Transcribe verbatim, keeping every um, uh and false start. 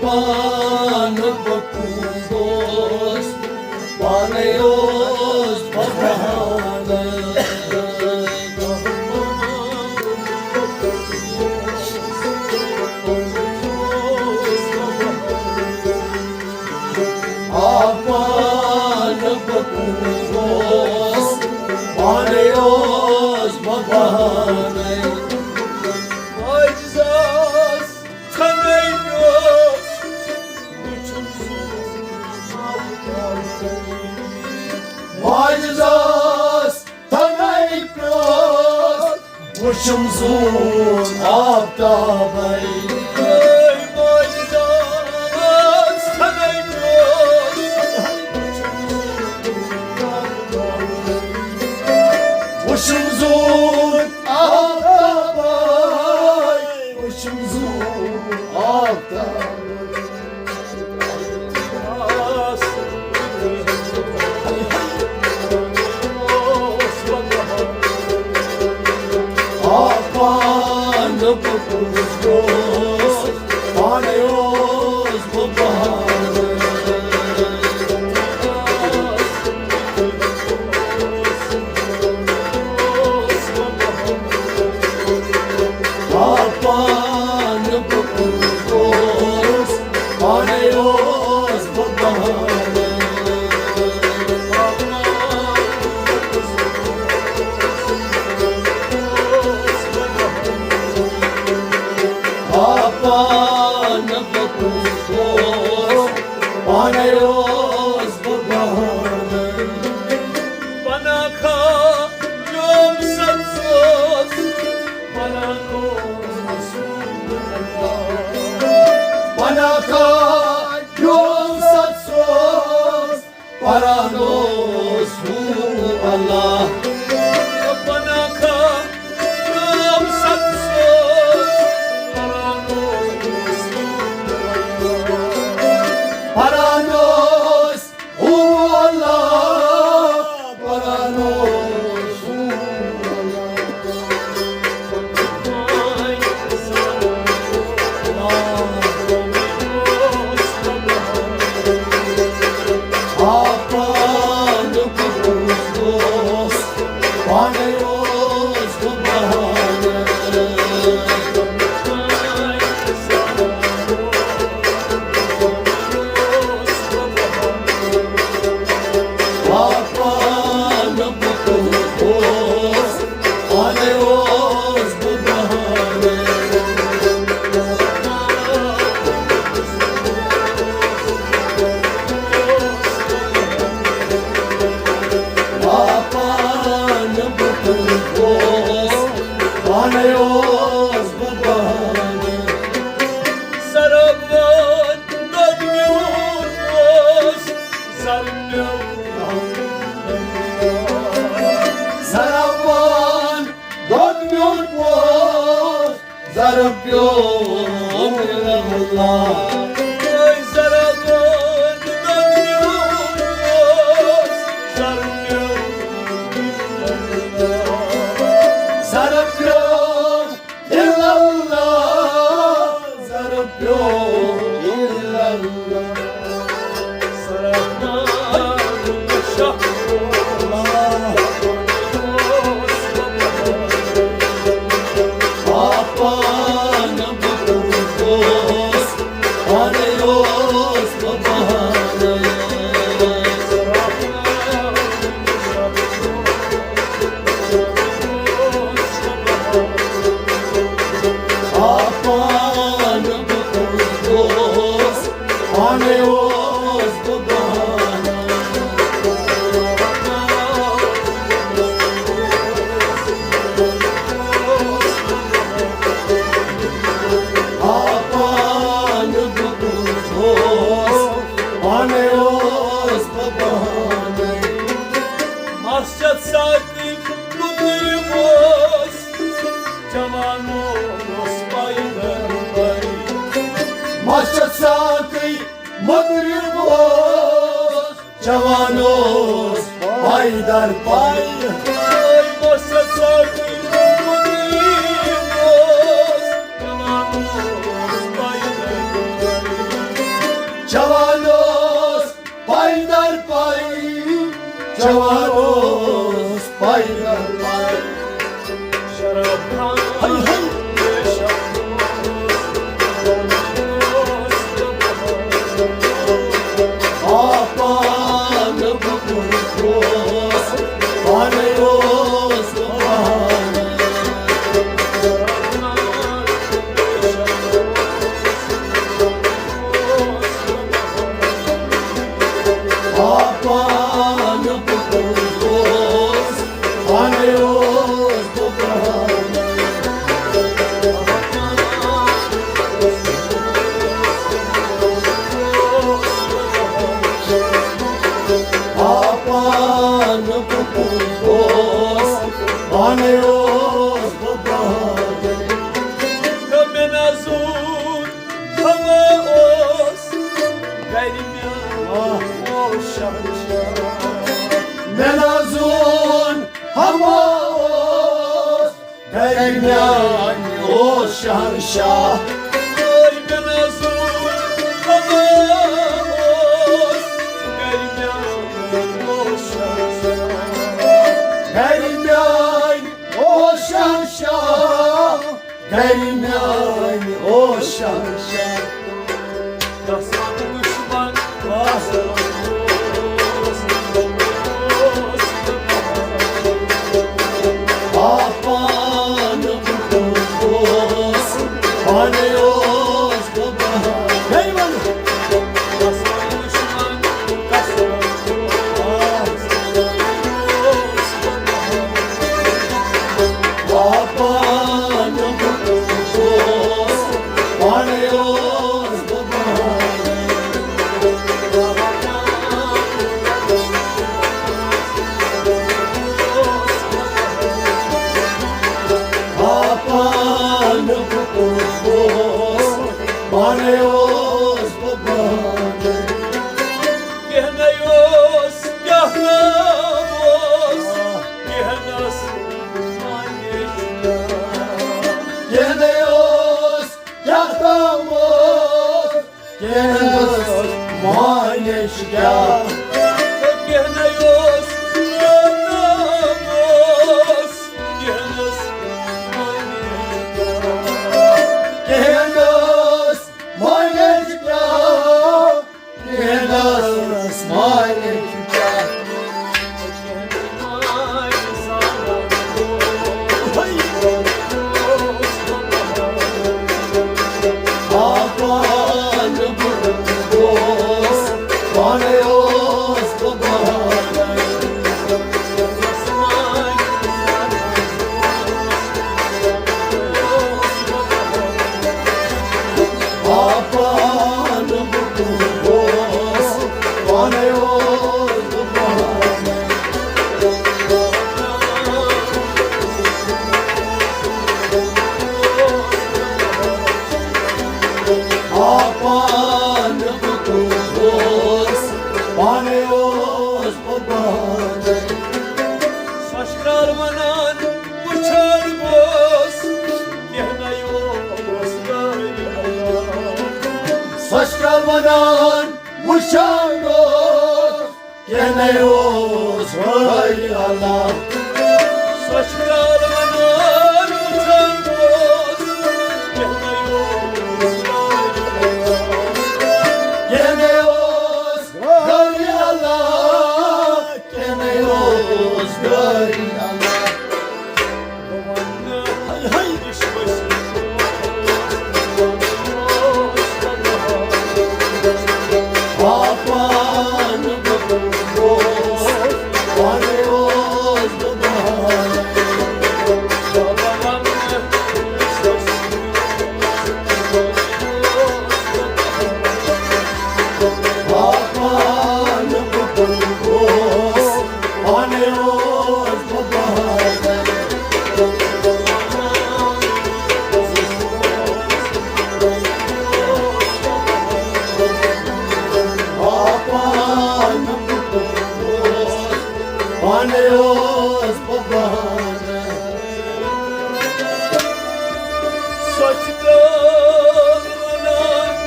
پانہٕ بہٕ کُس اوس، پانے اوس بہٕ بہانہٕ۔ آ، پانہٕ بہٕ کُس اوس، پانے اوس بہٕ بہانہٕ۔ معجزس ژھنے پیوٚس، وٕچھُم زوٗن آفتابے۔ معجزس ژھنے پیوٚس، وٕچھُم زوٗن آفتابے۔ اے معجزس ژھنے پیوٚس، وٕچھُم زوٗن آفتابے، وٕچھُم زوٗن آفتابے۔ آ، پانہٕ بہٕ کُس اوس، پانے اوس بہٕ بہانہٕ۔ آ، پانہٕ بہٕ کُس اوس، پانے اوس بہٕ بہانہٕ۔ آ، پانہٕ بہٕ کُس اوس، پانے اوس بہٕ بہانہٕ۔ پناہ کھا میون سَتھ سوز، پناہ اوس۔ پناہ کھا میون سَتھ سوز، پران اوس ہو اللہ۔ پناہ کھا میون سَتھ سوز، پران اوس ہو اللہ۔ پران اوس ہو اللہ، پران اوس ہو اللہ۔ آ، پانہٕ بہٕ کُس اوس، پانے اوس بہٕ بہانہٕ۔ آ، پانہٕ بہٕ کُس اوس، پانے اوس بہٕ بہانہٕ۔ آ، پانہٕ بہٕ کُس اوس، پانے اوس بہٕ بہانہٕ۔ سرابان دۄد میون اوس، زر میون۔ سرابان دۄد میون اوس، زر پیوٚم اِلَللہ۔ اے زرٕ گوٚو دۄد میون اوس، زر پیوٚم اِلَللہ۔ زر پیوٚم اِلَللہ، زر پیوٚم اِلَللہ۔ پانے اوس بہٕ بہانہٕ۔ آ، پانہٕ بہٕ اوس، پانے اوس بہٕ بہانہٕ۔ مَس چھَتھ ساقی مُترِ اوس، جوان اوس پایدَر پَے۔ مَس چھَتھ ساقی مُترِ اوس، جوان اوس پایدَر پَے۔ مَس چھَتھ ساقی مُترِ اوس، جوان اوس پایدَر پَے۔